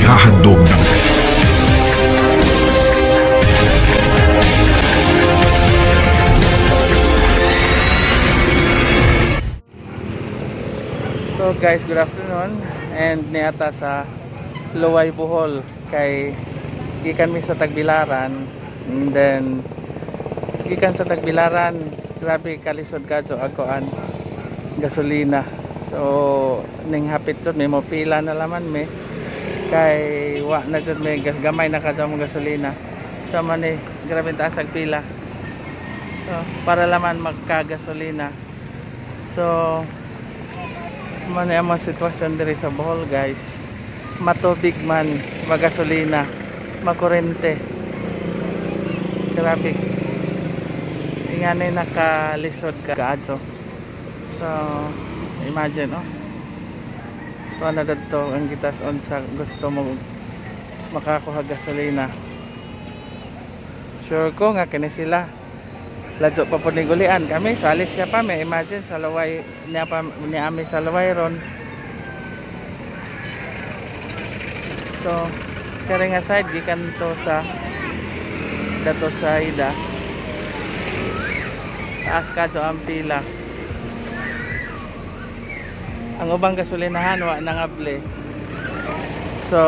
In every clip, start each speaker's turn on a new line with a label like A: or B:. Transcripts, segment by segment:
A: Inihahandog ng
B: So guys, good afternoon. And niata sa Loay, Bohol, kay gikan mi sa Tagbilaran, and then gikan sa Tagbilaran, grabe kalisod kadto akoan gasolina. So ning hapit jud may mo pila na laman mi kay wa na jud may gamay na kadto mo gasolina. So man eh, grabe taas ang pila. So para laman magkagasolina. So man ang mga sitwasyon diri sa Bohol, guys. Matubig man, magasolina, makurente. Grabe. Ingani nakalisod ka kaadto. So imagine, oh. Tuwa na dadto ang gitas-on sa gusto mo makakuha gasolina. Sure ko nga kini sila ladyo pa po ni gulian kami sa alis siya pa may imagine sa Laway niya pa ni ami sa Laway ron. So kare nga side gikan to sa dato sa Ida, taas kadto ang pila. Ang ubang gasolinahan wa nangable. So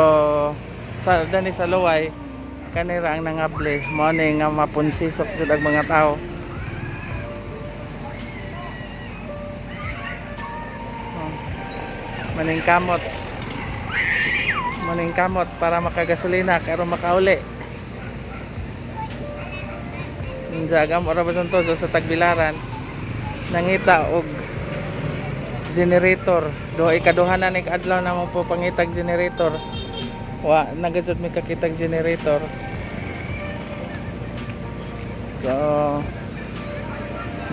B: sa dani sa Laway kanira ang nangable, mao ni nga mapunsisok jud ang mga tao. Maning kamot, maning kamot para makagasolina karon makauli. Njagam ora ba to sa Tagbilaran nangita og generator. Do ikaduha na ni kaadlaw na mo po pangitag generator. Wa nagajud mi kakitag generator. So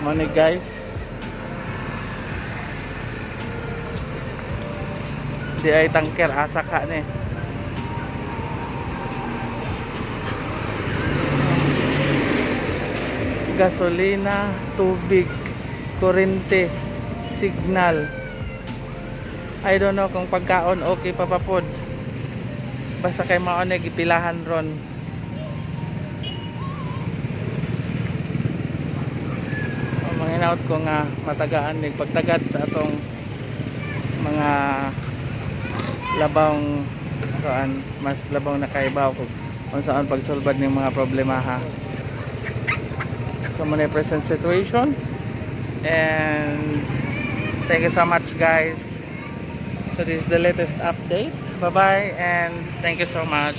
B: money guys, di ay tangker asa ka ni. Gasolina, tubig, kurente, signal. I don't know kung pagkaon okay pa pa pod. Basta kay mao ni gipilahan ron. O, manginaot ko nga matagaan ni pagtagad sa atong mga labang kuan, mas labang nakaibaw kung unsaon pagsulbad ning mga problema ha. So muna present situation, and thank you so much guys. So this is the latest update. Bye bye and thank you so much.